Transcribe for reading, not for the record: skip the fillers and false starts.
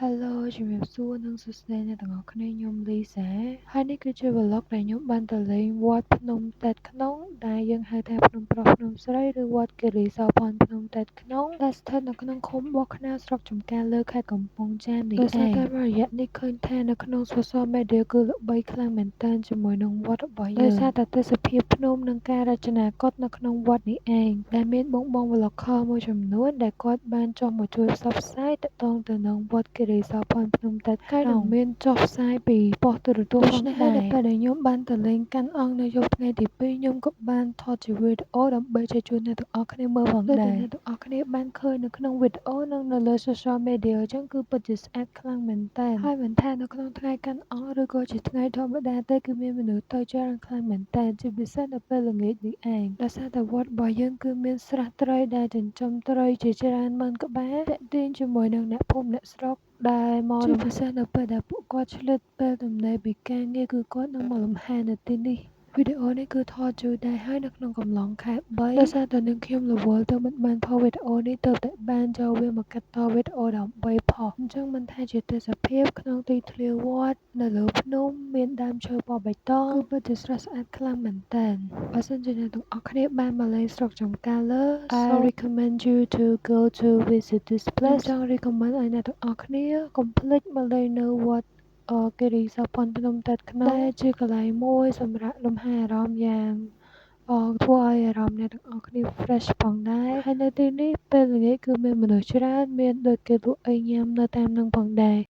Hello ជំរាបសួរនិងសួស្តីអ្នកទាំងអស់គ្នា។ខ្ញុំលីសាហើយនេះគឺជា vlog ដែលខ្ញុំបានទៅលេងវត្តភ្នំទេពក្នុងដែលយើងហៅថាភ្នំប្រុសភ្នំស្រីឬវត្តគិរីសោភ័ណ្ឌភ្នំទេពក្នុងដែលស្ថិតនៅក្នុងឃុំបោះខ្នាស្រុកចំការលើខេត្តកំពង់ចាមនេះឯងដោយសារតែមួយរយៈនេះឃើញថានៅក្នុង social media គឺល្បីខ្លាំងមែនទែនជាមួយនឹងវត្តរបស់យើងដោយសារតែទេសភាពភ្នំនិងការរចនាកុដិនៅក្នុងវត្តនេះឯងដែលមានបងបង vlogger មួយចំនួនដែលគាត់បានចុះមកជួយផ្សព្វផ្សាយទាក់ទងទៅនឹងវត្តគិរីសោភ័ណ្ឌភ្នំទេពក្នុងហើយនឹងមានចុះផ្សាយពីប៉ុស្តិ៍ទូរទស្សន៍ផងដែរ។នៅពេលដែលខ្ញុំបានទៅលេងកាន់អង្គនៅយប់ថ្ងៃទី2ខ្ញុំក៏បានថតជាវីដេអូដើម្បីចែកជូនអ្នកទាំងអស់គ្នាមើលផងដែរអ្នកទាំងអស់គ្នាបានឃើញនៅក្នុងវីដេអូនិងនៅលើ social media អញ្ចឹងគឺពិតជាស្អាតខ្លាំងមែនទែនហើយមិនថានៅក្នុងថ្ងៃកាន់អង្គឬក៏ជាថ្ងៃធម្មតាទេគឺមានមនុស្សទៅច្រើនខ្លាំងមែនទែនជាពិសេសនៅពេលល្ងាចនេះឯងដោយសារតែវត្តរបស់យើងគឺមានស្រះត្រីដែលចិញ្ចឹមត្រីជាច្រើនម៉ឺនក្បាលទាក់ទាញជាមួយនឹងអ្នកភូមិអ្នកស្រុកដែលមកជាពិសេសនៅពេលដែលពួកគាត់ឆ្លៀតពេលទំនេរពីការងារគឺគាត់នឹងមកលំហែនៅទីនេះ។វីដេអូនេះគឺថតយូរដែរហើយនៅក្នុងកំឡុងខែ3ដោយសារតែនឹងខ្ញុំរវល់ទៅមិនបានផុសវីដេអូនេះទៅតែបានយកវាមកកាត់តវីដេអូដើម្បីផុសអញ្ចឹងមិនថាជាទេសភាពក្នុងទីធ្លាវត្តនៅលើភ្នំមានដើមឈើពណ៌បៃតងគឺពិតជាស្រស់ស្អាតខ្លាំងមែនទែនបើសិនជាអ្នកទាំងអស់គ្នាបានមកលេងស្រុកចំការលើ I recommend you to go to visit this place។ ចង់ recommend ឲ្យអ្នកទាំងអស់គ្នាកុំភ្លេចមកលេងនៅវត្តគិរីសោភ័ណ្ឌភ្នំទេពក្នុងដែលជាកន្លែងមួយសម្រាប់លំហែអារម្មណ៍យ៉ាងធ្វើឲ្យអារម្មណ៍អ្នកទាំងអស់គ្នា fresh ផងដែរហើយនៅទីនេះពេលល្ងាចគឺមានមនុស្សច្រើនមានដូចគេលក់អីញ៉ាំនៅតាមនឹងផងដែរ។